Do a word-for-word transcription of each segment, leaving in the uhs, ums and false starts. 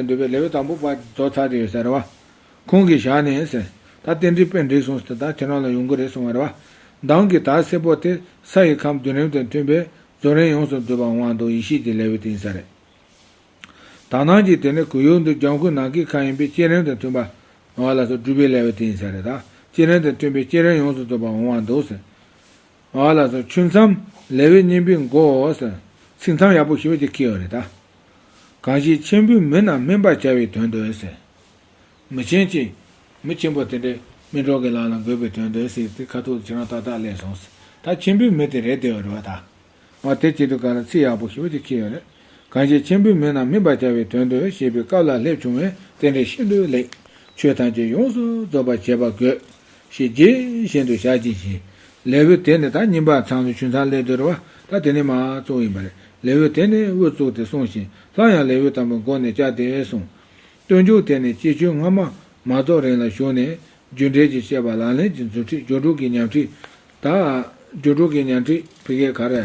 འདོད་པའི་ལེའུ་དང་པོ་པ་རྫོགས་ཚར་ཏེ་ཡོད་ས་རེད་བ། ཁོང་གི་ཞལ་ནས་ཟེར། ད་རྟེན་འབྲེལ་དཔེ་འགྲིག་སོང་ཟེར། ད་ཁྱེད་རང་ལ་ཡོང་གི་རེད་གསུང་བ་རེད་བ། མདང་གི་དར་སེར་པོ་དེ་ས་ཡི་ཁམས་བདུན་རིམ་དང་མཐུན་པའི་རྫོགས་རིམ་ཡོངས་སུ་རྫོགས་པ་འོང་བ་འདུག་ཡེ་ཤེས་ཀྱི་ལེའུ་དེ་ཡིན་ས་རེད། དག་སྣང་གི་དེ་ནི་གུ་ཡུག་འདི་ལྗང་ཁུ་ནམ་མཁའི་ཁ་ཡིན་པས་བསྐྱེད་རིམ་དང་མཐུན་པ། འོ་ལགས་སོ། སྒྲུབ་པའི་ལེའུ་དེ་ཡིན་ས་རེད། ད་བསྐྱེད་རིམ་དང་མཐུན་པའི་བསྐྱེད་རིམ་ཡོངས་སུ་རྫོགས་པ་འོང་བ་འདུག་ཟེར། འོ་ལགས་སོ། ཆུ་མཚམས་ལེའུ་གཉིས་པའི་མགོ་ཟེར། ཚིག་མཚམས་ཡག་པོ་ཞེ་པོ་ཅིག་འཁེལ་ཡོད་རེད་ད། གང་ཞིག་ཆེན་པོའི་མི་རྣམས་སྨིན་པར་བྱ་བའི་དོན་དུ་ཟེར། མི་ཆེན་གྱིས་མི་ཆེན་པོ་དེ་འདྲའི་སྨིན་གྲོལ་གྱི་ལམ་ལ་འགོད་པའི་དོན་དུ་ཟེར་ཏེ་ཁ་ཐུག་ཁྱེད་རང་ཏག་ཏག་སླེབས་སོང་ཟེར། ད་ཆེན་པོའི་མི་དེ་རེད་བསྡད་ཡོད་རེད་བ་ད། འོ་དེ་བྱེད་དུས་ག་ལ་ཚིག་ཡག་པོ་ཞེ་པོ་ཅིག་འཁེལ་ཡོད་རེད། གང་ཞིག་ཆེན་པོའི་མི་རྣམས་སྨིན་པར་བྱ་བའི་དོན་དུ་ཞེས་པའི་སྐབས་ལ་སླེབས་བྱུང་བས་དེ་འདྲའི་ཤིན་ཏུ་ལེགས། ཆོས་ཐམས་ཅད་ཡོངས་སུ་རྫོགས་པར་བྱེད་པ་དགོས། ཞེས་རྗེས་བཞིན་དུ་བྱ་གཅིག་བཞིན། ལེའུ་དེ་ནི་ད་གཉིས་པ་ཚང་དུ་ཆུ་མཚམས་སླེབས་དུས་རེད་བ། ད་དེ་ནི་མ་གཙོ་བོ་ཡིན་པ་རེད། ལེའུ་དེ་ནི་དབུ་བཙུགས་ཏེ་གསུངས་ཤིང་སླར་ཡང་ལེའུ་དང་པོའི་མགོ་ནས་བཅར་ཏེ་གསུངས། སྟོན་མཇུག་དེ་ནི་སྤྱི་ཆོས་སྔ་མ་མ་རྫོགས་རིང་ལ་ཞུགས་ནས་རྒྱུ་འབྲས་ཀྱི་བཤད་པ་ལག་ལེན་གྱི་རྫུ་འཕྲུལ་སྦྱོར་དྲུག་གི་ཉམས་ཁྲིད། ད་སྦྱོར་དྲུག་གི་ཉམས་ཁྲིད་ཕ་གིའི་ག་རེ།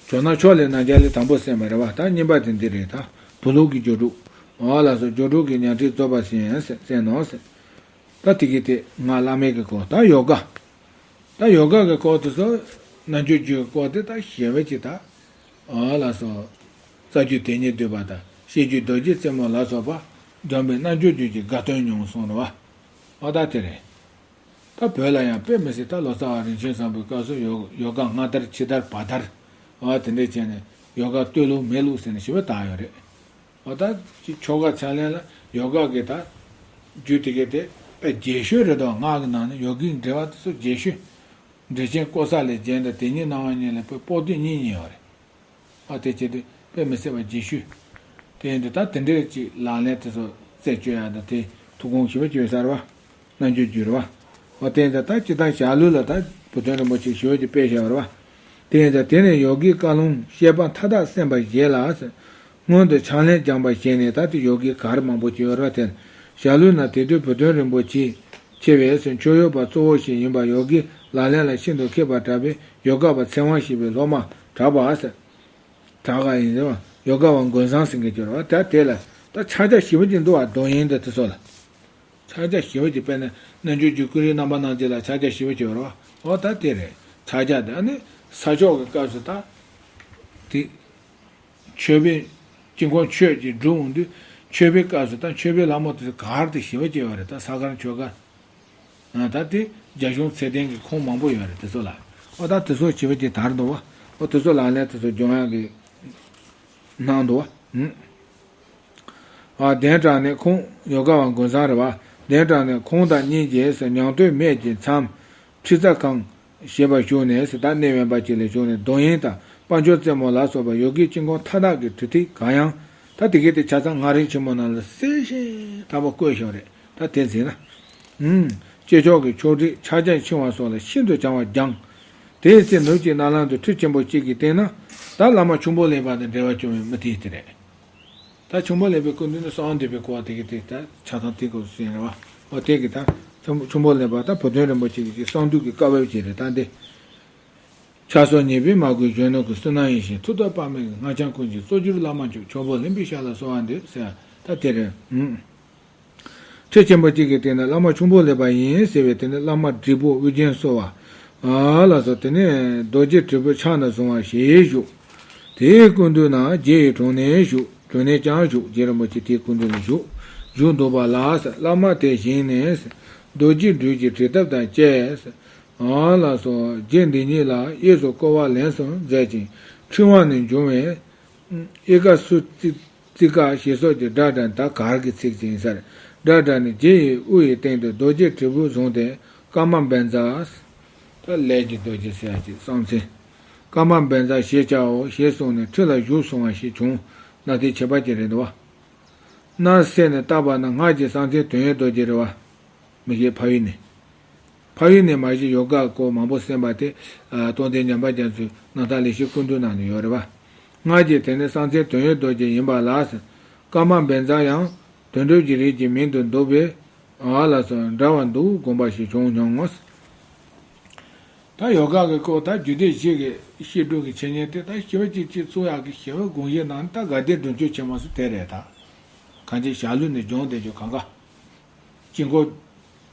ཇོ་ནང་ཕྱོགས་ལས་རྣམ་རྒྱལ་ལས་དང་པོ་གསན་པ་རེད་བ། ད་གཉིས་པ་དེ་འདི་རེད་ད། བུ་ལུག་གི་སྦྱོར་དྲུག་འོ་ལགས་སོ། སྦྱོར་དྲུག་གི་ཉམས་ཁྲིད་རྫོགས་པ་ཟིན་ཟེར་གསན་ནོ་ཟེར། ད་དེ་གི་དེ་ང་བླ་མེད་ཀྱི་སྐོར་ད་ཡོ་ག་ད་ཡོ་ག་གི་སྐོར་དེ་ཚོ་རྣལ་འབྱོར་རྒྱུད་ཀྱི་སྐོར་དེ་ད་ཞེ་བས་ཀྱི་ད། ཨ་ལ་སོགས། རྩ་རྒྱུད་དེ་ཉིད་བསྡུས་པ་དང་བཤད་རྒྱུད་རྡོ་རྗེ་རྩེ་མོ་ལ་སོགས་པ་སྦྱངས་པའི་རྣལ་འབྱོར་རྒྱུད་ཀྱི་དགའ་སྟོན་མྱོང་སོང་རེད་བ། ཨ་ད་དེ་རེད། ད་བོད་ལ་ཡང་དཔེ་མི་སྲིད་ད་ལོ་ཙཱ་བ་རིན་ཆེན་བཟང་པོའི་སྐབས་སུ་ཡོ་ཡོ་ག་སྔ་དར་ཕྱི་དར་བར་དར། ཨ་དེ་འདྲས་བྱས་ནས་ཡོ་ག་སྟོད་ལུགས་སྨད་ལུགས་ཟེར་ནས་ཞེ་པོ་དར་ཡོད་རེད། ཨ་ད་ཅིག་ཆོ་ག་ཕྱག་ལེན་ལ་ཡོ་ག་གི་ད་རྒྱུད་དེ་གའི་དེ་དཔེ་རྒྱས་ཤོས་རེད་དོ། སྔགས་ཀྱི་ནང་ནས་ཡོ་གའི་འགྲེལ་པ་དེ་ཚོ་རྒྱས་ཤོས། འགྲེལ་ཆེན་ཀོ་ས་ལའི་རྒྱན་དང་དེ་ཉིད་སྣང་བ་གཉིས་ལ་དཔེ་པོ་ཏི་གཉིས་གཉིས་ཡོད་རེད། ཨ་དེ་བྱེད་དུས་དཔེ་མི་སྲིད་པ་རྒྱས་ཤོས། དེ་ཡིན་དུས་ད་དེ་འདྲའི་ཅིག་ལག་ལེན་དེ་ཚོ་རྩད་གཅོད་ཡག་དང་དེ་ཐུགས་དགོངས་ཞེ་པོ་བཅོལ་ས་རེད་བ། རྣལ་འབྱོར་རྒྱུད་རེད་བ། ཨ་དེ་ཡིན་དུས་ད་སྤྱིར་བཏང་ཞྭ་ལུ་ལ་ད་བུ་སྟོན་རིན་པོ་ཆེ་ཞེ་པོ་ཅིག་དཔེ་བཞག་པ་རེད་བ། དེ་ཡིན་དུས་དེ་ནས་ཡོ་གའི་བཀའ་ལུང་བཤད་པ་མཐའ་དག་གསན་པ་བཞེས་ལ། སྔོན་དུ་ཕྱག་ལེན་སྦྱངས་པ་བཞེས་ནས་ད་དེ་ཡོ་གའི་གར་མང་པོ་ཅིག་ཡོད་རེད་བ། དེ་ཞྭ་ལུ་ན་དེ་དུས་བུ་སྟོན་རིན་པོ་ཆེ་ཆེ་བས་མཆོད་ཡོན་པ་གཙོ་བོ་ཞིག་ཡིན་པ་ཡོ་གའི་ལག་ལེན་ལ་ཤིན་ཏུ་མཁས་པར་གྲགས་པའི་ཡོ་ག་པ་ཚེ་དབང་ཞེས་པའི་སློབ་མ་གྲགས་པ་ཟེར། གྲགས་པ་ཡིན་ཟེར་བ་ཡོ་ག་པ་མགོན་བཟང་ཟེར་མཁན་ཅིག་ཡོད་རེད་བ། ད་དེ་ལ་ད་ཕྱག་རྒྱ་ཞེ་པོ་ཅིག་འདུག་བ། རྡོ་ཡིན་འདི་དེ་ཚོ་ལ་ཕྱག་རྒྱ་ཞེ་པོ་ཅིག་དཔེར་ན་རྣལ་འབྱོར་རྒྱུད་ཀུན་རིག་རྣམ་པར་སྣང་མཛད་ལ་ཕྱག་རྒྱ་ཞེ་པོ་ཅིག་ཡོད་རེད་བ། འོ་ད་དེ་རེད། ཕྱག་རྒྱ་དེ་ཨ་ནི་ས་ཕྱོགས་ཀྱི་སྐབས་སུ་ད་དེ། མཆོད་པའི་དཀྱིལ་འཁོར་མཆོད་ཅིག་སྒྲུབ་འོང་དུས་མཆོད་པའི་སྐབས་སུ་ད་མཆོད་པའི་ལྷ་མོ་དེ་གར་དེ་ཞེ་པོ་ཅིག་ཡོད་རེད། ད་ས་གར་མཆོད་གར། ད་དེ་རྒྱ་གཞུང་ཚད་ལྡན་གྱི་ཁུངས་མང་པོ་ཡོད་རེད་དེ་ཚོ་ལ། ཨོ་ད་དེ་ཚོ་ཞེ་པོ་ཅིག་དར་འདུག་བ། ཨོ་དེ་ཚོ་ལག་ལེན་དེ་ཚོ་སྦྱོང་ཡག་གི་གནང་འདུག་བ། ཨ་གདན་དྲངས་ནས་ཁོང་ཡོ་ག་པ་མགོན་བཟང་རེད་བ། གདན་དྲངས་ནས་ཁོང་དང་གཉིས་ཀྱིས་ཉང་སྟོད་སྨད་ཀྱི་མཚམས་ཁྲི་རྩ་ཁང་ཞེས་པར་ཞུགས་ནས་ད་གནས་དབེན་པ་ཅིག་ལ་བཞུགས་ནས་རྡོ་ཡིན་དང་དཔལ་འབྱོར་རྩེ་མོ་ལ་སོགས་པ་ཡོ་གའི་དཀྱིལ་འཁོར་མཐའ་དག་གི་འབྲི་ཐིག་གང་ཡང་། ད་དེ་གའི་དེ་ཆ་ཚང་ང་རིག་ཆེན་མོ་ནང་ལ་གསལ་ཞིང་དག་པ་བཀོད་བཞག་རེད། ད་དེ་ཟིན་ན། སྐྱེས་མཆོག་གི་ཆོག་ཁྲིགས་ཕྱག་རྒྱ་འཆིང་བ་སོགས་ལ་ཤིན་ཏུ་བྱང་བར་སྦྱངས། དེའི་ཚེ་ནུབ་ཀྱི་རྣ་ལམ་དུ་ཁྲི་ཆེན་པོ་གཅིག་གི་སྟེང་ན་ད་བླ་མ་ཁྱུང་པོ་ལེགས་པ་དང་འབྲེལ་བ་བྱུང་བའི་མི་དེ་དེ་རེད། ད་ཁྱུང་པོ་ལེགས་པའི་སྐུ་མདུན་ནི་གསང་བ་འདུས་པའི་སྐུ་བ་དེ་གི་དེ་ད་ཆ་ཚང་དེ་སྐོར་ཟིན་རེད་བ། འོ་དེ་གི་ད་ཁྱུང་པོ་ལེགས་པ་ད་བུ་སྟོན་རིན་པོ་ཆེ་གི་གསང་འདུས་ཀྱི་བཀའ་བབས་ཅིག་རེད་ད་འདི། ཕྱག་སོར་ཉེས་པས་མ་གོས་གཞོན་ནུ་གི་བསོད་ནམས་ཡིན་ཞིང་མཐུ་སྟོབས་དཔག་མེད་ཀྱི་སྔགས་འཆང་ཀུན་གྱི་གཙོ་གྱུར་བླ་མ་མཆོག་ཁྱུང་པོ་ལེགས་པའི་ཞབས་ལ་གསོལ་བ་འདེབས་ཟེར་ད་དེ་རེད། ཁྲི་ཆེན་པོ་གཅིག་གི་སྟེང་ན་བླ་མ་ཁྱུང་པོ་ལེགས་པ་ཡིན་ཟེར་བའི་དེ་ནི་བླ་མ་བགྲེས་པོ་ཨོ་རྒྱན་གསོལ་བ། ཨ་ལ་སོགས་དེ་ནས་རྡོ་རྗེ་དྲིལ་བུ་ཕྱག་ན་བཟུང་བ་ཞེས་བཞུགས། དེའི་སྐུ་མདུན་ན་རྗེ་ཡི་དྲུང་ནས་བཞུགས། དྲུང་ནས་ཀྱང་བཞུགས། རྗེ་རིན་པོ་ཆེ་དེའི་སྐུ་མདུན་ལ་བཞུགས། བཞུགས་འདུག་པ་ལ་བླ་མ་དེ་བཞེངས་ནས་རྡོ་རྗེ་སྦྲུལ་གྱི་བྲིས་ཐབས་དང་བཅས། ཨ་ལ་སོགས་རྗེ་འདི་ཉིད་ལ་གཡས་སུ་བསྐོར་བ་ལེགས་སུ་མཛད་ཅིང་ཕྲེང་བ་ནས་འབྱུང་བའི་ཨེ་ཀ་སུ་ཙི་ཙི་ཀ་ཞེས་སོགས་ཀྱི་སྒྲ་སྒྲ་ད་གར་གྱི་ཚིག་ཅིག་ཡིན་ས་རེད། སྒྲ་སྒྲ་ནི་རྗེ་ཡི་དབུ་ཡི་སྟེང་དུ་རྡོ་རྗེ་དྲིལ་བུ་བཟུང་སྟེ་ཀརྨ་བཛྲ། ད་ལས་ཀྱི་རྡོ་རྗེ་ཟེར་ཡ་ཅིག་གསང་མཚན། ཀརྨ་བཛྲ་ཞེས་བྱའོ་ཞེས་གསུངས་ནས་ཁྲི་ལ་བཞུགས་སོང་བ་ཞིག་བྱུང་ན་དེ་ཁྱད་པར་ཅིག་རེད་འདུག་བ། སྣར་གསན་ནས་བལྟས་པ་ན་སྔར་གྱི་གསང་མཚན་དོན་ཡོད་རྡོ་རྗེ་རེད་བ། མི་ཤེས་ཕ་ཡུལ་ནས། ཕ་ཡུལ་ནས་མ་གཞི་ཡོ་ག་སྐོར་མང་པོ་གསན་པ་དེ། ཨ་རྟོགས་ལྡན་ཉན་པ་རྒྱ་མཚོའི་རྣམ་ཐར་ལེགས་བཤད་ཀུན་བཏུས་ནང་ལ་ཡོད་རེད་བ། སྔར་གྱི་དེ་ནི་གསང་མཚན་དོན་ཡོད་རྡོ་རྗེ་ཡིན་པ་ལགས། ཀརྨ་བཛྲ་ཡང་དོན་གྲུབ་ཀྱི་རིགས་ཀྱི་མིང་དུ་འདོགས་པས། ཨ་ལ་སོགས་འདྲ་བ་འདུག་དགོངས་པ་ཞིག་བྱུང་མྱོང་ངོ་། ད་ ད་ཡོ་ག་གི་སྐོར་ད་རྒྱུད་སྡེ་བཞི་གི་བཤད་སྒྲུབ་ཀྱི་འཆད་ཉན་དེ་ད་ཞི་བ་གཅིག་གཅིག་གཙོ་ཡག་གི་ཞི་བའི་དགོངས་གཞི་ནང་ད་དགའ་ལྡན་སྒྲུབ་མཆོད་ཆེན་མོ་སུ་དེ་རེད་ད། གང་ཅི་ཞྭ་ལུ་ནས་སྦྱོང་བསྡད་རྒྱུ་གང་ག་དཀྱིལ་འཁོར་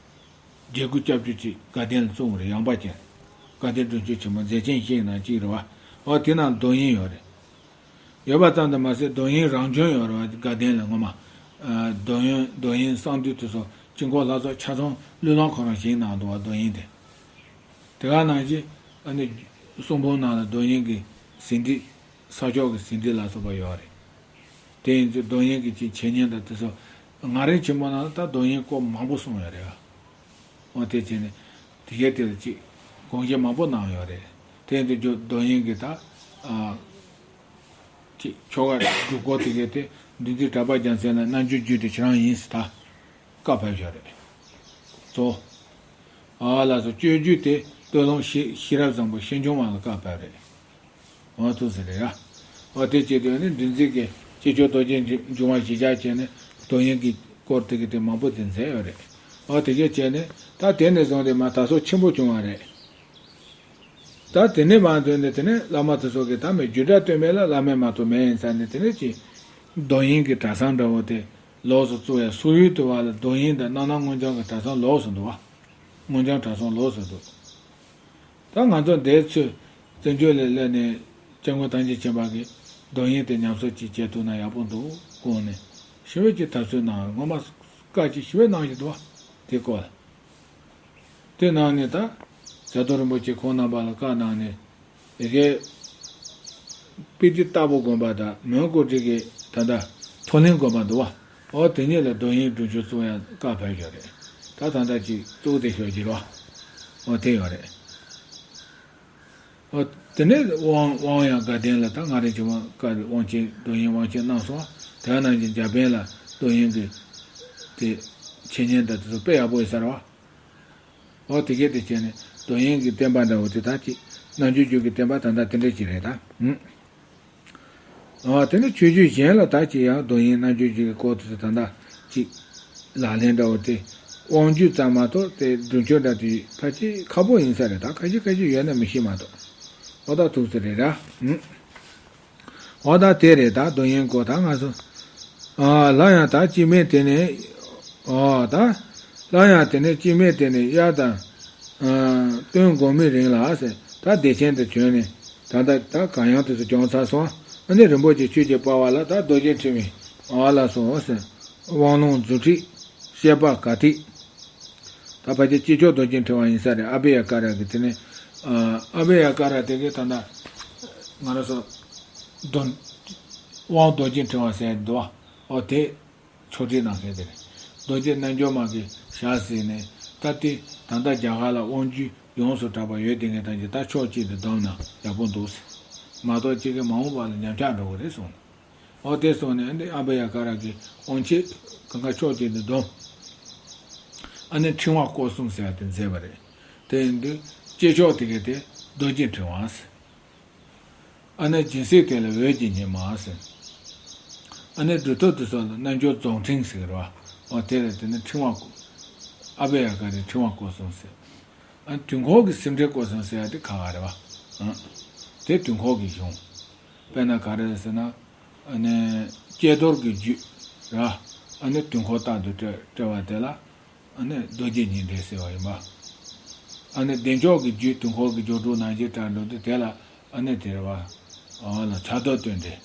བརྒྱད་དགུ་སྐྱབས་བཅོལ་གཅིག་དགའ་ལྡན་ལ་བཙུགས་རེད། ཡངས་པ་ཅན། དགའ་ལྡན་སྒྲུབ་མཆོད་ཆེན་མོ་མཛད་ཆེན་བཞིའི་ནང་གཅིག་རེད་བ། འོ་དེ་ནང་རྡོ་དབྱིངས་ཡོད་རེད། ཡོད་པ་ཙམ་དུ་མ་ཟད་རྡོ་དབྱིངས་རང་བྱོན་ཡོད་རེད་བ། དགའ་ལྡན་ལ་ངོ་མ། རྡོ་དབྱིངས་རྡོ་དབྱིངས་གསང་འདུས་དེ་ཚོ་དཀྱིལ་འཁོར་ལྷ་ཚོགས་ཆ་ཚང་བློས་བསླངས་ཁོ་རང་བཞེངས་གནང་འདུག་བ། རྡོ་དབྱིངས་དེ། དེ་ག་ནང་བཞིན་ཨ་ནི་གསུང་འབུམ་ནང་ལ་རྡོ་དབྱིངས་ཀྱི་ཟིན་བྲིས། ས་ཕྱོགས་ཀྱི་ཟིན་བྲིས་ལ་སོགས་པ་ཡོད་རེད། དེ་ཡིན་ཚུལ་རྡོ་དབྱིངས་ཀྱི་ཅིག་འཆད་ཉན་དང་དེ་ཚོ། ངག་རིག་ཆེན་མོ་ནང་ལ་ད་རྡོ་དབྱིངས་སྐོར་མང་པོ་གསུངས་ཡོད་རེད། འོ་དེ་བྱས་ནས་དེ་གའི་དེ་ལ་ཅིག་དགོངས་བཞེས་མང་པོ་གནང་ཡོད་རེད། དེ་ཡིན་དུས་རྡོ་དབྱིངས་ཀྱི་ད། ཅིག་ཆོ་ག་སྒྲུབ་སྐོར་དེ་གའི་དེ་འདུལ་འཛིན་གྲགས་པ་རྒྱལ་མཚན་ལ་རྣལ་འབྱོར་རྒྱུད་དེ་ཁྱེད་རང་ཡིན་ཟེར་ད། བཀའ་ཕེབས་བཞག་རེད། གཙོ་བོ། ཨ་ལགས་སོ། སྤྱོད་རྒྱུད་དེ་སྟོད་ལུང་ཤེས་ཤེས་རབ་བཟང་པོ་ཤེས་འབྱུང་བ་ལ་བཀའ་ཕེབས་རེད། འོ་ཐུགས་སུ་རེད་ཡ། འོ་དེ་བྱེད་དུས་ནི་འདུལ་འཛིན་གྱི་སྤྱི་ཆོས་རྡོ་རྗེ་འབྱུང་བ་གཞིར་བཞག་བྱས་ནས་རྡོ་དབྱིངས་ཀྱི་སྐོར་དེ་གའི་དེ་མང་པོ་དེ་མཛད་ཡོད་རེད། འོ་དེ་གས་བྱས་ནས་ད་དེ་ནས་བཟུང་སྟེ་མ་དར་སྲོལ་ཆེན་པོ་བྱུང་བ་རེད། ད་དེ་ནས་མར་འདོན་ནས་དེ་ནས་བླ་མ་དེ་ཚོ་གིས་ད་མི་རྒྱུད་གྲྭ་སྟོད་སྨད་ལ་བླ་སྨན་མ་གཏོགས་མེད་ཡིན་ས་ནས་དེ་ནས་ཀྱི་རྡོ་དབྱིངས་ཀྱི་གྲྭ་ཚང་འདྲ་བོ་དེ་ལོགས་སུ་བཙུགས་ཡ། སོག་ཡུལ་དུ་བ་ལ་རྡོ་དབྱིངས་དང་སྣ་ནམ་སྔོ་ལྗང་གི་གྲྭ་ཚང་ལོགས་སུ་འདུག་བ། སྔོ་ལྗང་གྲྭ་ཚང་ལོགས་སུ་འདུག་ད་ང་ཚོ་འདིར་ཚུར་བཙན་བྱོལ་ལ་སླེབས་ནས་སྐྱབས་མགོན་ཐམས་ཅད་མཁྱེན་པ་གིས་རྡོ་དབྱིངས་དེ་ཉམས་གསོ་ཅིག་བྱེད་ཐུབ་ན་ཡག་པོ་འདུག་དགོངས་ནས་ཞི་བའི་ཅིག་དར་སྲོལ་གནང་བ། ངོ་མ་བཀའ་ཅིག་ཞི་བའི་གནང་བཞིན་འདུག་བ། དེ་སྐོར་ལ། དེ་ནང་ནས་ད་ཟས་གཏོར་རིན་པོ་ཆེ་ཁོང་རྣམ་པ་ལ་བཀའ་གནང་ནས། དེ་གའི་སྤི་ཏི་ལྟ་བུ་དགོན་པ་དང་མོན་གྷོ་འདི་གའི་ད་ལྟ་མཐོ་གླིང་དགོན་པ་འདུག་བ། འོ་དེ་གཉིས་ལ་རྡོ་དབྱིངས་སྒྲུབ་མཆོད་བཙུགས་ཡ་བཀའ་ཕེབས་ཡོད་རེད། ད་ད་ལྟ་ཅིག་བཙུགས་བསྡད་ཤོག་གི་རེད་བ། འོ་དེ་ཡོད་རེད། འོ་དེ་ནས་དབང་དབང་ཡང་དགའ་ལྡན་ལ་ད་ང་རེ་ཅིག་དབང་བཀའ་དབང་ཆེན་རྡོ་དབྱིངས་དབང་ཆེན་གནང་སོང་། དེ་ནང་བཞིན་འཇར་པན་ལ་རྡོ་དབྱིངས་ཀྱི་དེ་འཆད་ཉན་དང་དེ་ཚོ་དཔེ་ཡག་པོ་ཡོད་ས་རེད་བ། འོ་དེ་གས་དེ་བྱས་ནས་རྡོ་དབྱིངས་ཀྱི་བསྟན་པ་འདྲ་བོ་དེ་དག་ཅིག་རྣལ་འབྱོར་རྒྱུད་ཀྱི་བསྟན་པ་ད་ལྟ་དེ་འདྲ་ཅིག་རེད་ད། ཨུམ། འོ་དེ་ནས་ཆོས་བརྒྱུད་གཞན་ལ་ད་ཅིག་ཡང་རྡོ་དབྱིངས་རྣལ་འབྱོར་རྒྱུད་ཀྱི་སྐོར་དེ་ཚོ་ད་ལྟ་ཅིག་ལག་ལེན་འདྲ་བོ་དེ་དབང་རྒྱུད་ཙམ་མ་གཏོགས་དེ་སྒྲུབ་མཆོད་འདྲ་དེ་ཕལ་ཆེར་ཁག་པོ་ཡིན་ས་རེད། ད་ཁ་ཤས་ཁ་ཤས་ཡོད་ན་མི་ཤེས་མ་གཏོགས། འོ་ད་ཐུགས་སུ་རེད་ར། ཨུམ། འོ་ད་དེ་རེད། ད་རྡོ་དབྱིངས་སྐོར་ད་ང་ཚོ། ཨ་སླར་ཡང་ད་སྐྱེ་མེད་དེ་ནས། འོ་ད། སླར་ཡང་དེ་ནས་སྐྱེ་མེད་དེ་ནས་དབྱར་དང་། ཨ་སྟོན་དགོང་མོའི་རིང་ལ་ཟེར། ད་བདེ་ཆེན་དུ་བྱོན་ནས་ད་ལྟ་ད་གང་ཡང་དུ་སུ་བྱོན་ཚར་སོང་། ཨ་ནི་རིན་པོ་ཆེ་ཆོས་ཀྱི་པ་ཝ་ལ་ད་རྡོ་རྗེ་ཕྲེང་བའི་ཨ་ལ་སོང་ཟེར། དབང་ལུང་རྫུ་འཕྲུལ། བཤད་པ་ག་ཐིག་ད་ཕལ་ཆེར་སྐྱེས་མཆོག་རྡོ་རྗེ་ཕྲེང་བ་ཡིན་ས་རེད། ཨ་བྷི་ཡ་ཀ་ར་གི་དེ་ནས། ཨ་ཨ་བྷི་ཡ་ཀ་ར་དེ་གའི་ད་ལྟ་ང་རང་ཚོ་རྡོ་དབང་རྡོ་རྗེ་ཕྲེང་བ་ཟེར་འདུག་བ། འོ་དེ་ཕྱོགས་སྒྲིག་གནང་མཁན་དེ་རེད། རྡོ་རྗེ་རྣལ་འབྱོར་མ་གི་ཞལ་གཟིགས་ནས་ད་དེ་ད་ལྟ་རྒྱ་གར་ལ་དབང་རྒྱུད་ཡོངས་སུ་གྲགས་པ་ཡོད་དེ་ངས་ད་ཅི་ད་ཕྱོགས་གཅིག་ཏུ་བསྡོམས་ན་ཡག་པོ་འདུག་ཟེར། མ་གཏོགས་ཅིག་གི་མ་འོངས་པ་ལ་ཉམས་ཆག་འགྲོ་གི་རེད་གསུངས་ནས། འོ་དེ་སོང་ནས་འདི་ཨ་བྷི་ཡ་ཀ་ར་གི་དབང་ཆེད་གང་ག་ཕྱོགས་གཅིག་ཏུ་བསྡོམས། ཨ་ནི་ཕྲེང་བ་སྐོར་གསུམ་ཟེར་བ་དེ་མཛད་པ་རེད། དེ་ཡིན་དུས་སྐྱེས་མཆོག་དེ་གའི་དེ་རྡོ་རྗེ་ཕྲེང་བ་ཟེར། ཨ་ནི་སྦྱིན་སྲེག་དེ་ལ་འོད་ཀྱི་ཉི་མ་ཟེར། ཨ་ནི་སྒྲུབ་ཐབས་དེ་ཚོ་ལ་རྣལ་འབྱོར་རྫོགས་ཕྲེང་ཟེར་གི་རེད་བ། འོ་དེ་ལ་དེ་ནི་ཕྲེང་བ་སྐོར། ཨ་བྷི་ཡ་ཀ་རའི་ཕྲེང་བ་སྐོར་གསུམ་ཟེར། ཨ་དུས་འཁོར་གྱི་སེམས་ཁྲལ་སྐོར་གསུམ་ཟེར་ཡ་དེ་ག་ག་རེད་བ། ཨ་དེ་དུས་འཁོར་གྱི་གཞུང་། དཔེར་ན་ག་རེ་ཟེར་ན། ཨ་ནི་ཀྱེ་རྡོར་གྱི་རྒྱུད་ར། ཨ་ནི་དུས་འཁོར་ལྟར་དུ་བཀྲལ་བ་དེ་ལ། ཨ་ནི་རྡོ་རྗེ་ཉི་ཟླ་ཟེར་བ་ཡིན་པ། ཨ་ནི་བདེ་མཆོག་གི་རྒྱུད་དུས་འཁོར་གྱི་སྦྱོར་དྲུག་ནང་བཞིན་བཀྲལ་འགྲོ་དུས་དེ་ལ་ཨ་ནི་དེ་རེད་བ། འོ་ལ་ཕྱག་རྡོར་སྟོད་འགྲེལ།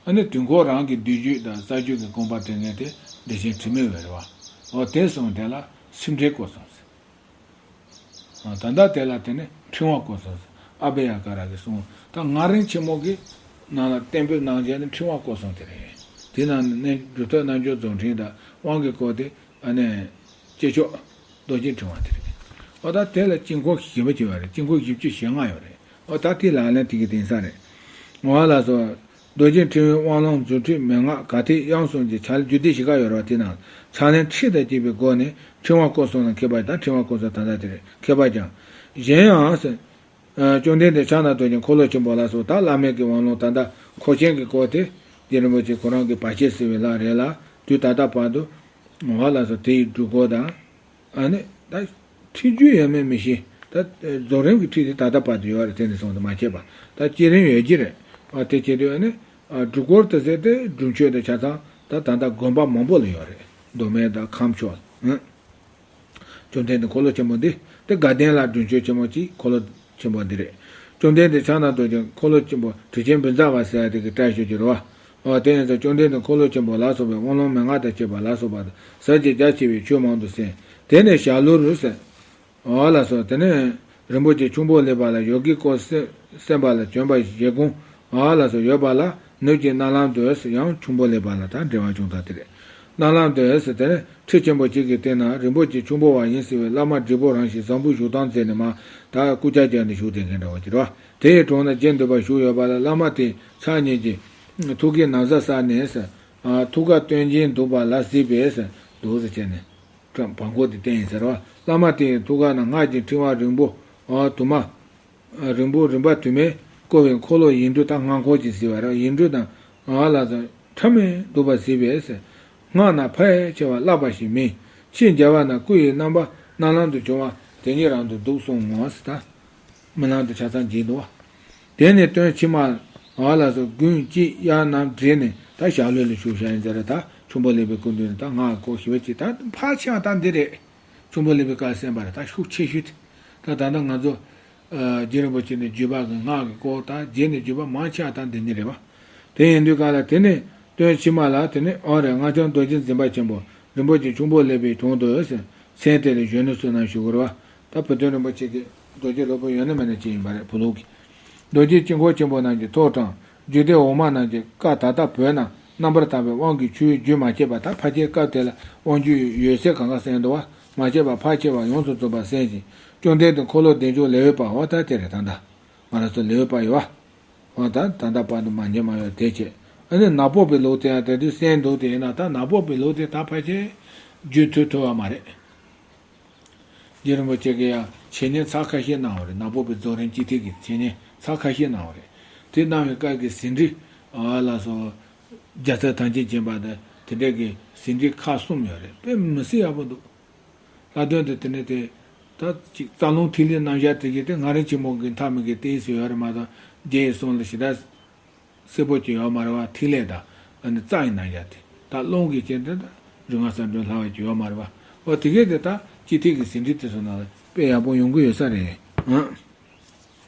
ཨ་ནི་དུས་འཁོར་རང་གི་བསྡུས་རྒྱུད་དང་རྩ་རྒྱུད་ཀྱི་དགོངས་པ་འགྲེལ་མཁན་དེ་བདེ་ཆེན་དྲི་མེད་འོད་རེད་བ། འོ་དེ་གསུངས་དེ་ལ་སེམས་ཁྲལ་སྐོར་གསུམ་ཟེར། ད་ལྟ་དེ་ལ་དེ་ནི་ཕྲེང་བ་སྐོར་གསུམ་ཟེར། ཨ་བྷི་ཡ་ཀ་ར་གིས་གསུངས། ད་ང་རང་ཆེན་མོ་གི་ནང་ལ་གཏན་འབེབས་གནང་བྱས་ནི་ཕྲེང་བ་སྐོར་གསུམ་དེ་རེད། དེ་ནང་ནས་སྒྲུབ་ཐབས་རྣལ་འབྱོར་རྫོགས་ཕྲེང་དང་དབང་གི་སྐོར་དེ་ཨ་ནི་སྐྱེས་མཆོག་རྡོ་རྗེ་ཕྲེང་བ་དེ་རེད། འོ་ད་དེ་ལ་དཀྱིལ་འཁོར་བཞི་པ་ཅིག་ཡོད་རེད། དཀྱིལ་འཁོར་བཞི་བཅུ་ཞེ་ལྔ་ཡོད་རེད། འོ་ད་དེ་ལག་ལེན་དེ་གི་དེང་སང་རེད། འོ་ལགས་སོ། རྡོ་རྗེ་ཕྲེང་བའི་དབང་ལུང་རྫུ་འཕྲུལ་མན་ངག་ག་ཐིག་དབྱངས་གསུམ་གྱི་ཕྱག་ལེན་རྒྱུད་སྡེ་བཞི་ཀ་ཡོད་རེད་བ། དེ་ནང་ཕྱག་ལེན་ཁྲིད་དང་བཅས་པའི་སྒོ་ནས་ཕྲེང་བ་སྐོར་གསུམ་ལ་མཁས་པ་དང་ཕྲེང་བ་སྐོར་གསུམ་ད་ལྟ་དེ་རེད། མཁས་པ་ཀྱང་། གཞན་ཡང་ཟེར། བཅོམ་ལྡན་འདས་ཕྱག་ན་རྡོ་རྗེ་འཁོར་ལོ་ཆེན་པོ་ལ་སོགས་ད་བླ་མེད་ཀྱི་དབང་ལུང་ད་ལྟ་འཁོར་ཆེན་གྱི་སྐོར་དེ་རྗེ་རིན་པོ་ཆེ་ཁོ་རང་གི་བར་ཆད་སེལ་བའི་ལྷ་རེད་ལ། དུས་ད་ལྟ་བར་དུ་འོ་ལགས་སོ། དེ་ཡི་སྒྲུབ་སྐོར་དང་། ཨ་ནི་ད་ཁྲིད་རྒྱུ་ཡོད་མེད་མི་ཤེས། ད་རྫོགས་རིམ་གྱི་ཁྲིད་དེ་ད་ལྟ་བར་དུ་ཡོད་རེད། དེ་ནས་བཟུང་སྟེ་མ་ཆད་པ་ད་བསྐྱེད་རིམ་ཡོད་ཀྱི་རེད། ཨ་དེ་བྱེད་དུས་ཨ་ནི་ཨ་སྒྲུབ་སྐོར་དེ་ཟེར་ཏེ་སྒྲུབ་མཆོད་དེ་ཆ་ཚང་ད་ད་ལྟ་དགོན་པ་མང་པོ་ལ་ཡོད་རེད། མདོ་སྨད་དང་ཁམས་ཕྱོགས་ལ། ཨང་། བཅོམ་ལྡན་འདས་འཁོར་ལོ་ཆེན་པོ་འདི། དེ་དགའ་ལྡན་ལ་སྒྲུབ་མཆོད་ཆེན་མོ་གཅིག་འཁོར་ལོ་ཆེན་པོ་འདི་རེད། བཅོམ་ལྡན་འདས་ཕྱག་ན་རྡོ་རྗེ་འཁོར་ལོ་ཆེན་པོ་ཁྲི་ཆེན་བཛྲ་བ་ཟེར་ཡ་དེ་གི་བཀྲ་ཤིས་ཀྱི་རོ། འོ་དེ་ཡིན་ཙང་བཅོམ་ལྡན་འདས་འཁོར་ལོ་ཆེན་པོ་ལ་སོགས་པའི་དབང་ལུང་མན་ངག་དང་བཅས་པ་ལ་སོགས་པ་དང་ཟབ་ཅིང་རྒྱ་ཆེ་བའི་ཆོས་མང་དུ་གསན། དེ་ནས་ཞྭ་ལུ་རུ་ཟེར། འོ་ལགས་སོ། དེ་ནས་རིན་པོ་ཆེ་ཁྱུང་པོ་ལེགས་པ་ལ་ཡོ་གའི་སྐོར་གསན་གསན་པ་ལ་བྱོན་པ་བཞེད་དགོངས་འོ་ལགས་སོ་ཡོད་པ་ལ་ནུབ་ཀྱི་རྣ་ལམ་དུ་ཡང་ཁྱུང་པོ་ལེགས་པ་ལ་ད་འབྲེལ་བ་བྱུང་ཐག་དེ་རེད། རྣ་ལམ་དུ་ཟེར་དེ་ནས་ཁྲི་ཆེན་པོ་གཅིག་གི་སྟེང་ན་རིན་པོ་ཆེ་ཁྱུང་པོ་བ་ཡིན་ཟེར་བའི་བླ་མ་བགྲེས་པོ་རང་བཞིན་བཟང་པོའི་བཞུགས་སྟངས་མཛད་ནས་མ་ད་སྐུ་ཆ་བརྒྱབ་ནས་བཞུགས་བསྡད་མཁན་འདྲ་བ་ཅིག་རེད་བ། དེ་ཡི་དྲུང་ན་རྗེ་འདོད་པ་བཞུགས་ཡོད་པ་ལ་བླ་མ་དེས་ཕྱག་གཉིས་ཀྱིས་ཐུགས་ཀའི་ན་བཟའ་བསལ་ནས་ཟེར། ཨ་ཐུགས་ཀར་སྟོན་གྱིན་འདུག་པ་ལ་གཟིགས་པས་ཟེར་འདུག་ཟེར་བྱས་ནས་བྲམ་བྲམ་ཁོག་དེ་བསྟན་ཡིན་ཟེར་བ། བླ་མ་དེ་ཡི་ཐུགས་ཀ་ན་སྔགས་ཀྱི་ཕྲེང་བ་རིང་པོ་ཨ་དུ་མ། རིང་པོ་རིམ་པ་དུ་མས་བསྐོར་བའི་འཁོར་ལོ་ཡིག་འབྲུ་དང་སྔགས་འཁོར་གྱིས་གཟིགས་པ་རེད། ཡིག་འབྲུ་དང་ཨ་ལ་དང་ཕྲ་མོས་འདུག་པ་གཟིགས་པས་ཟེར། སྔགས་ནི་ཕལ་ཆེ་བ་བརླག་པ་ཞིག་མིན། ཕྱིས་མཇལ་བ་ན་སྐུ་ཡི་རྣམ་པ་རྣ་ལམ་དུ་བྱུང་བ་དེ་ཉིད་རང་དུ་འདུག་གསུངས་ངོ་ཟེར་ད། རྨི་ལམ་དུ་ཆ་ཚང་བྱིན་འདུག་བ། དེ་ནས་སྟོན་ཕྱི་མ་ཨ་ལ་སོགས་དགུན་དཔྱིད་དབྱར་གནམ་བགྲེས་ནས་ད་ཞྭ་ལུ་ལ་བཞུགས་བཞག་ཡིན་ཟེར་རེད། ད་ཁྱུང་པོ་ལེགས་པའི་སྐུ་མདུན་ནས་ད་སྔགས་སྐོར་ཞི་བ་ཅིག་ད་ཕལ་ཆེ་བ་ད་འདི་རེད། ཁྱུང་པོ་ལེགས་པའི་བཀའ་གསན་པ་རེད། ད་ཤུགས་ཆེ་ཤོས་དེ་ད་ད་ལྟ་ང་ཚོ་རྗེ་རིན་པོ་ཆེ་ནས་བརྒྱུད་པ་གི་སྔགས་ཀྱི་སྐོར་ད་རྗེ་ནས་བརྒྱུད་པ་མང་ཆེ་བ་ད་འདི་ནས་རེད་བ། དེ་ཡིན་དུས་ག་ལ་དེ་ནས་སྟོན་ཕྱི་མ་ལ་དེ་ནས་ཨོ་རེད། སྔགས་འཆང་རྡོ་རྗེ་འཛིན་པ་ཆེན་པོ་རིན་པོ་ཆེ་ཁྱུང་པོ་ལེགས་པའི་དྲུང་དུ་མཚན་དེ་ལ་གཞོན་ནུ་བསོད་ནམས་ཞུ་དགོས་རེད་བ། ད་བུ་སྟོན་རིན་པོ་ཆེ་གི་རྡོ་རྗེ་སློབ་དཔོན་ཡོད་ན་མེད་ན་ཅི་ཡིན་པ་རེད། བུ་ལུགས་ཀྱི་རྡོ་རྗེ་དཀྱིལ་འཁོར་ཆེན་པོ་རྣམས་ཀྱིས་ཐོག་དྲངས། རྒྱུད་སྡེ་འོག་མ་རྣམས་ཀྱི་བཀའ་ད་ལྟ་བོད་ན་རྣམ་པར་དག་པའི་དབང་གིས་ཆོས་བརྒྱུད་མ་ཆད་པ་ད་ཕལ་ཆེར་སྐབས་དེ་ལ་དབང་བརྒྱུད་ཡོད་ཚད་གང་ག་གསན་འདུག་བ། མ་ཆད་པ་ཕལ་ཆེ་བ་ཡོངས་སུ་རྫོགས་པ་གསན་ཞིང་། བཅོམ་ལྡན་འདས་འཁོར་ལོ་བདེ་མཆོག་ལེའུའི་བར་འོ་ད་དེ་རེད། ད་ལྟ་ང་རང་ཚོ་ལེའུའི་བར་ཡོད་བ། འོ་ད་ད་ལྟ་བར་དུ་མ་ཉམས་མ་ཡོད་དེ་བྱས། ཨ་ནི་ནག་པོ་པའི་ལུགས་དེ་ཡང་དེ་དུས་གསན་འདུག་དེ་ཡིན་ན་ད་ནག་པོ་པའི་ལུགས་དེ་ད་ཕལ་ཆེར་བརྒྱུད་ཐུབ་ཐུབ་པ་མ་རེད། རྗེ་རིན་པོ་ཆེ་གིས་ཡང་འཆད་ཉན་ཚར་ཁ་ཤས་གནང་བ་རེད། ནག་པོ་པའི་རྫོགས་རིམ་སྤྱི་ཐིག་གི་འཆད་ཉན་ཚར་ཁ་ཤས་གནང་བ་རེད། དེ་གནང་བའི་སྐབས་ཀྱི་ཟིན་བྲིས་ཨ་ལ་སོགས་རྒྱལ་ཚབ་ཐམས་ཅད་མཁྱེན་པ་དང་དེ་འདྲ་གི་ཟིན་བྲིས་ཁག་གསུམ་ཡོད་རེད། དཔེ་མི་སྲིད་ཡག་པོ་འདུག་ལྷག་དོན་དུ་དེ་ནས་དེ་ད་ཅིག་རྩ་རླུང་ཐིག་ལེའི་རྣམ་གཞག་དེ་གི་དེ་སྔ་རིམ་ཆེན་མོ་གི་མཐའ་མི་གི་ཏོག་ཙམ་ཡོད་རེད་མ་གཏོགས་རྗེ་ཡི་གསུང་ལ་ཞེ་དྲག་གསལ་པོ་ཅིག་ཡོད་མ་རེད་བ། ཐིག་ལེ་དང་ཨ་ནི་རྩ་ཡི་རྣམ་གཞག་དེ་ད་རླུང་གི་རྐྱེན་དེ་ད་རིག་སྔགས་གསལ་སྒྲོན་ལྷག་པ་ཅིག་ཡོད་མ་རེད་བ། འོ་དེ་གས་དེ་ད་སྤྱི་ཐིག་གི་ཟིན་བྲིས་དེ་ཚོ་ནང་ལ་དཔེ་ཡག་པོ་ཡོང་གི་ཡོད་ས་རེད། ཨང་།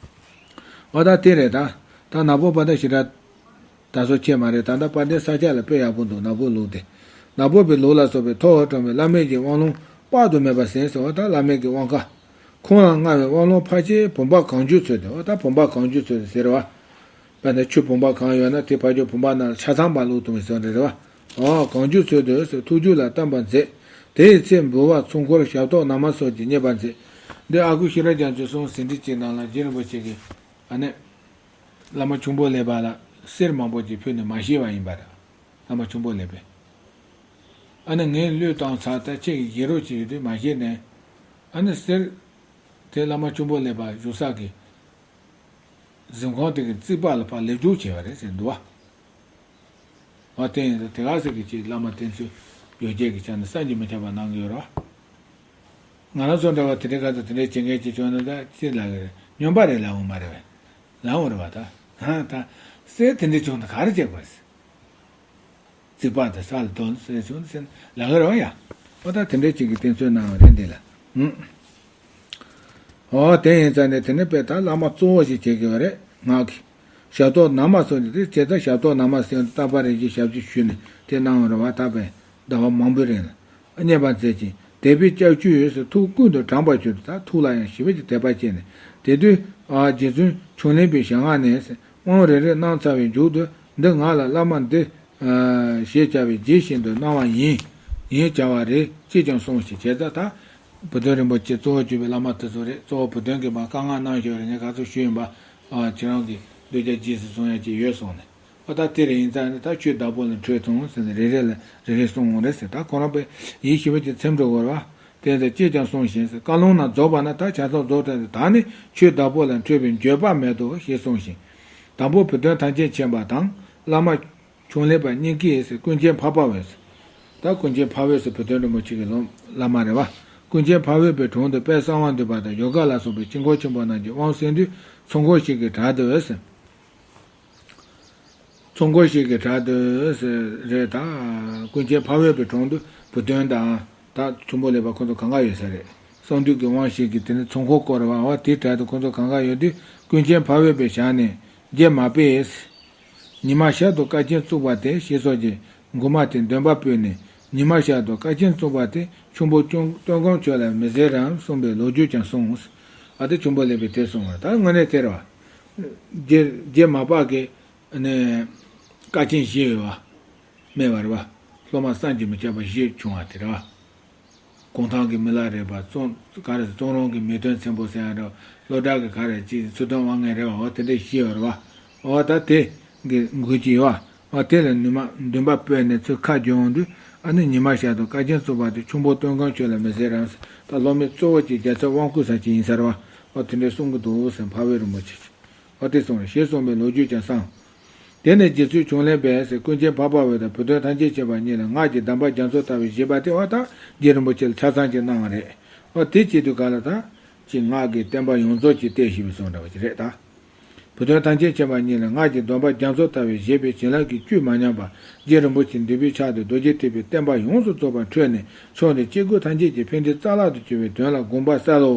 འོ་ད་དེ་རེད་ད། ད་ནག་པོ་པ་ད་ཞེ་དྲག་ད་སོ་ཁྱད་མ་རེད། ད་ལྟ་དཔལ་ལྡན་ས་སྐྱ་ལ་དཔེ་ཡག་པོ་འདུག་ནག་པོ་ལུགས་དེ། ནག་པོ་པའི་ལུགས་ལ་སོགས་པའི་ཐོག་དྲངས་པའི་བླ་མེད་ཀྱི་དབང་ལུང་དཔག་ཏུ་མེད་པ་ཟིན་ཟེར་བ་ད་བླ་མེད་ཀྱི་དབང་བཀའ། ཁོང་ལ་མངའ་བའི་དབང་ལུང་ཕལ་ཆེར་བུམ་པ་གང་བྱོའི་ཚུལ་དུ་འོ་ད་བུམ་པ་གང་བྱོའི་ཚུལ་དུ་ཟེར་བ། དཔེར་ན་ཆུ་བུམ་པ་གང་ཡོད་ན་དེ་ཕར་ཕྱོགས་བུམ་པ་ནང་ལ་ཆ་ཚང་པ་བླུགས་གཏོང་བའི་བཟོ་འདྲ་རེད་བ། འོ་གང་བྱོའི་ཚུལ་དུ་ཟེར་ཐུགས་རྒྱུད་ལ་བསྟན་པར་མཛད། དེའི་ཚེ་འབུལ་བ་ཚོགས་འཁོར་ཞབས་ཏོག་ན་མ་སོགས་ཀྱིས་མཉེས་པར་མཛད། འདི་ཨ་ཁུ་ཤེས་རབ་རྒྱ་མཚོའི་གསུང་ཟིན་བྲིས་ཀྱི་ནང་ལ་རྗེ་རིན་པོ་ཆེ་གིས་ཨ་ནི། བླ་མ་ཁྱུང་པོ་ལེགས་པ་ལ་གསེར་མང་པོ་ཅིག་ཕུལ་ནས་མ་བཞེས་པ་ཡིན་པ་རེད། བླ་མ་ཁྱུང་པོ་ལེགས་པས། ཨ་ནི་ངས་བློས་བཏང་ཚར། ད་ཁྱེད་ཀྱིས་བཞེས་རོགས་བྱེད་ཡོད་དུས་མ་བཞེས་ནས། ཨ་ནི་གསེར་དེ་བླ་མ་ཁྱུང་པོ་ལེགས་པ་བཞུགས་ས་གི་གཟིམ་ཁང་དེ་གི་རྩིག་པ་ལ་ཕར་ལེབ་རྒྱུག་བྱས་པ་རེད་ཟེར་འདུག་བ། འོ་དེ་ཡིན་ཙང་དེ་ག་ཟེར་གི་ཅིག་བླ་མ་བསྟེན་ཚུལ་ཡོ་བྱད་ཀྱི་ཆ་ནས་བསམ་གྱིས་མི་ཁྱབ་པ་གནང་གི་ཡོད་རེད་བ། ང་རང་ཚོ་འདྲ་བ་དེ་འདྲའི་ཁ་ཚ་དེ་འདྲའི་བྱེད་མཁན་ཅིག་བྱུང་ན་ད་ཅི་ལབ་གི་རེད། སྨྱོན་པ་རེད་ལབ་འོང་མ་རེད་བས། ལབ་འོང་རེད་བ་ད། ཧ་ད། གསེར་དེ་འདྲ་བྱུང་ན་ག་རེ་བྱེད་དགོས། རྩིག་པ་དེ་ས་ལ་དོན་ཟེར་བྱུང་ཟེར་ལབ་གི་རེད་བ་ཡ། འོ་ད་དེ་འདྲའི་ཅིག་གི་བསྟེན་ཚུལ་གནང་བ་རེད་འདི་ལ། ཧུམ། འོ་དེ་ཡིན་ཙང་ནས་དེ་ནས་དཔེ་ད་བླ་མ་གཙོ་བོ་ཞིག་བྱེད་དགོས་པ་རེད་སྔགས་ཀྱི། ཞབས་ཏོག་ན་མ་སོགས་ནི་དེ་བྱས་ཙང་ཞབས་ཏོག་ན་མ་ཟེར་ཏེ་རྟག་པར་རེ་ཞིག་ཞབས་ཕྱི་ཞུས་ནས་དེ་གནང་བ་རེད་བ། ད་དཔེ་ཟླ་བ་མང་པོའི་རིང་ལ་མཉེས་པར་མཛད་ཅིང་དད་པའི་སྐྱབས་བཅོལ་ཡོད་ཟེར་ཐུགས་ཀུན་ཏུ་དྲངས་པར་གྱུར་ཏོ། ད་ཐུགས་ལ་ཡང་ཞི་བ་གྱི་དད་པ་སྐྱེས་ནས་དེ་དུས་ཨ་རྗེ་བཙུན་ཕྱོགས་ལེན་པའི་ཞལ་སྔ་ནས་དབང་རེ་རེ་གནང་ཚར་བའི་མཇུག་ཏུ་འདི་ང་ལ་བླ་མ་འདི། ཞེས་བྱ་བའི་རྗེས་བཞིན་དུ་གནང་བ་ཡིན། ཡིན་བྱ་བ་རེད་ཅེས་ཀྱང་གསུངས་ཤིང་། བྱས་ཙང་ད། བུ་སྟོན་རིན་པོ་ཆེ་གཙོ་བོ་གྱུར་པའི་བླ་མ་དེ་ཚོ་རེད། གཙོ་བོ་བུ་སྟོན་གྱིས་མ་བཀའ་མངགས་གནང་ཞོར་རེད། ངས་ག་ཚོད་ཞུས་ཡིན་པ། ཁྱེད་རང་གིས་བསྡུས་རྒྱ་རྗེས་སུ་བཟུང་ཡ་ཅིག་ཡོད་གསུངས་ནས། ཨོ་ད་དེ་རེད། ཡིན་ཙང་ནི་ད་ཆོས་བདག་པོ་ལ་འཕྲོད་ཐུང་ཟེར་ནས་རེ་རེ་ལ་རེ་རེ་གསུངས་འོང་རེད་ཟེར། ད་ཁོ་རང་པས་ཡིད་ཞི་བ་ཅིག་ཚིམ་འགྲོ་དགོས་རེད་བ། དེ་ཚོ་ཅེས་ཀྱང་གསུངས་ཤིང་ཟེར། བཀའ་ལུང་རྣམས་རྫོགས་པ་ན་ད་ཆ་ཚང་རྫོགས་ཐལ་ཏེ་ད་ནི་ཆོས་བདག་པོ་ལ་འཕྲོད་པའི་འགྱོད་པ་མེད་དོ་ཞེས་གསུངས་ཤིང་། དང་པོ་བུ་སྟོན་ཐམས་ཅད་མཁྱེན་པ་དང་བླ་མ། ཕྱོགས་ལས་པ་སྙིང་གི་ཟེར་ཀུན་མཁྱེན་འཕགས་པ་འོད་ཟེར། ད་ཀུན་མཁྱེན་འཕགས་པ་འོད་ཟེར་བུ་སྟོན་རིན་པོ་ཆེ་གི་སློབ་བླ་མ་རེད་བ། ཀུན་མཁྱེན་འཕགས་བོད་པའི་དྲུང་དུ་དཔལ་གསང་བ་འདུས་པ་དང་ཡོ་ག་ལ་སོགས་པའི་དཀྱིལ་འཁོར་ཆེན་པོ་རྣམས་ཀྱི་དབང་གསན་དུས་ཚོགས་འཁོར་ཞིག་གི་གྲལ་དུ་ཟེར། ཚོགས་འཁོར་ཞིག་གི་གྲལ་དུ་ཟེར་རེད་ད། ཀུན་མཁྱེན་འཕགས་བོད་པའི་དྲུང་དུ་བུ་སྟོན་དང་། ད་ཆུ་འབུ་ལེགས་པ་ཁོ་ཚོ་གང་ག་ཡོད་ས་རེད། གསང་འདུས་ཀྱི་དབང་ཞིག་གིས་དེ་ནི་ཚོགས་འཁོར་བསྐོར་བ་བ་དེའི་གྲལ་དུ་ཁོ་ཚོ་གང་ག་ཡོད་དུས་ཀུན་མཁྱེན་འཕགས་བོད་པའི་ཞལ་ནས། རྗེ་མ་པས། ཉི་མ་ཤར་དུ་བསྐལ་ཆེན་བཙུགས་པ་དེ་ཞེས་སོགས་ཀྱི་མགུར་མ་དེ་འདོན་པ་སྤེལ་ནས། ཉི་མ་ཤར་དུ་བསྐལ་ཆེན་བཙུགས་པ་དེ་ཁྱུང་པོ་སྟོན་སྟོན་གང་ཁྱོད་ལ་མི་ཟེར་རམ་གསུངས་པའི་ལོ་རྒྱུས་ཀྱང་གསུངས། ཨ་དེ་ཆུ་འབུ་ལེགས་པས་དེ་གསུངས་པ་ད་དངོས་གནས་དེ་རེད་བ། རྗེ་རྗེ་མ་པ་གི་ནས་བསྐལ་ཆེན་བཞི་ཡོད་བ། སྨྲས་པ་རེད་བ། སློབ་མ་བསམ་གྱིས་མི་ཁྱབ་པ་བཞི་བྱུང་བ་དེ་རེད་བ། གུང་ཐང་གི་མི་ལ་རས་པ་གཙང་ག་རེ་གཙང་རོང་གི་མེས་སྟོན་ཚེམ་པོ་ཟེར་ཡ་འདྲ། སློབ་གྲྭ་གི་ག་རེ་ཅིག་ཚུལ་སྟོན་དབང་ངེ་རེད་བ། འོ་དེ་འདྲ་བཞི་ཡོད་རེད་བ། འོ་ད་དེ་གི་མགུར་གྱི་ཡོད་བ། འོ་དེ་ལ་ནུ་མ་འདུན་པ་སྤོས་ནས་ཚུར་ཁ་རྒྱོང་དུས་ཨ་ནི་ཉི་མ་ཤར་དུ་བསྐལ་ཆེན་བཙུགས་པ་དེ་ཁྱུང་པོ་སྟོན་གང་ཁྱོད་ལ་མི་ཟེར་རམ་ཟེར། ད་སློབ་མའི་གཙོ་བོ་གཅིག་རྒྱལ་ཚབ་དབང་བསྐུར་ས་གཅིག་ཡིན་ས་རེད་བ། འོ་དེ་འདྲ་གསུང་གི་འདུག་ཟེར་འཕགས་བོད་རིན་པོ་ཆེ། འོ་དེ་གསུངས་རེད་ཞེས་གསུངས་པའི་ལོ་རྒྱུས་ཀྱང་གསུངས། དེ་ནས་རྗེ་བཙུན་འབྱུང་གནས་པས་ཟེར་ཀུན་མཁྱེན་འཕགས་པ་བོད་དང་བུ་སྟོན་ཐམས་ཅད་མཁྱེན་པ་གཉིས་ལ་སྔགས་ཀྱི་གདམས་པ་རྒྱ་མཚོ་ལྟ་བུའི་བཞེད་པ་དེ་འོ་ད་རྗེ་རིན་པོ་ཆེ་ལ་ཆ་ཚང་ཅིག་གནང་བ་རེད། འོ་དེ་བྱེད་དུས་ག་ལ་ད་ཅིག་སྔགས་ཀྱི་བསྟན་པ་ཡོངས་རྫོགས་ཀྱི་གཏད་ཞུས་པའི་གསུང་འདྲ་བ་ཅིག་རེད་ད། བུ་སྟོན་ཐམས་ཅད་མཁྱེན་པ་གཉིས་ལ་སྔགས་ཀྱི་སྡོམ་པ་རྒྱ་མཚོ་ལྟ་བུའི་བཞེད་པའི་བྱིན་རླབས་ཀྱི་བཅུད་མ་ཉམས་པ་རྗེ་རིན་པོ་ཆེ་འདུས་པའི་ཕྱག་ཏུ་རྡོ་རྗེ་ཐེག་པའི་བསྟན་པ་ཡོངས་སུ་རྫོགས་པ་འཕྲོས་ནས་ཕྱོགས་འདིར་སྐྱེ་དགུ་ཐམས་ཅད་ཀྱི་ཕན་བདེའི་རྩ་ལག་ཏུ་གྱུར་པའི་དོན་ལ་དགོངས་པ་གསལ་ལོ།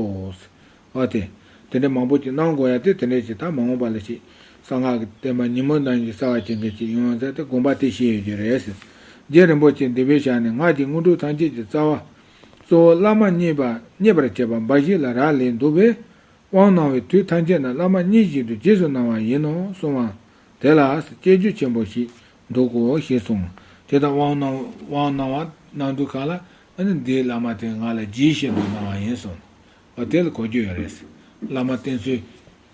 འོ་དེ། དེ་འདྲ་མང་པོ་ཅིག་གནང་དགོས་ཡ་དེ་དེ་འདྲ་ཞིག་ད་མ་འོངས་པ་ལ་ཞིག་གསང་སྔགས་ཀྱི་བསྟན་པ་ཉིན་མོ་ནང་བཞིན་གསལ་བ་བྱེད་མཁན་ཅིག་ཡོང་ཡ་ཟེར་ཏེ་དགོངས་པ་དེ་བཞེས་ཡོད་རྒྱུ་རེད་ཟེར། རྗེ་རིན་པོ་ཆེ་འདི་པའི་ཞལ་ནས་སྔགས་ཀྱི་དངོས་གྲུབ་ཐམས་ཅད་ཀྱི་རྩ་བ། གཙོ་བོ་བླ་མ་མཉེས་པ་མཉེས་པར་བྱེད་པ་འབའ་ཞིག་ལ་རག་ལས་འདུག་པས། དབང་གནང་བའི་དུས་ཐམས་ཅད་ན་བླ་མ་མཉེས་བཞིན་དུ་རྗེས་སུ་གནང་བ་ཡིན་ནོ་གསུང་བ། དེ་ལ་སྐྱེ་རྒྱུ་ཆེན་པོ་ཞིག་འདུག་གོ་ཞེས་གསུངས། དེ་ལྟར་དབང་གནང་དབང་གནང་བ་གནང་དུས་གང་ལ་ཨ་ནི་འདིའི་བླ་མ་དེ་ང་ལ་རྗེས་བཞིན་དུ་གནང་བ་ཡིན་གསུངས། འོ་དེ་ལ་གོ་རྒྱུ་ཡོད་རེད། བླ་མ་བསྟེན་ཚུལ།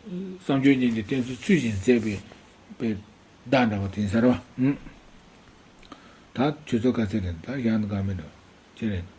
བསམ་སྦྱོར་གཉིས་ཀྱི་བསྟེན་ཚུལ་ཚུལ་བཞིན་མཛད་པའི་པའི་བརྡ་འདྲ་བ་དེ་ཡིན་ས་རེད་བ། ཨུམ། ད་ཆུ་ཚོད་ག་ཚོད་རེད་ད་ཡང་དགའ་མི་འདུག་ཅི་རེད།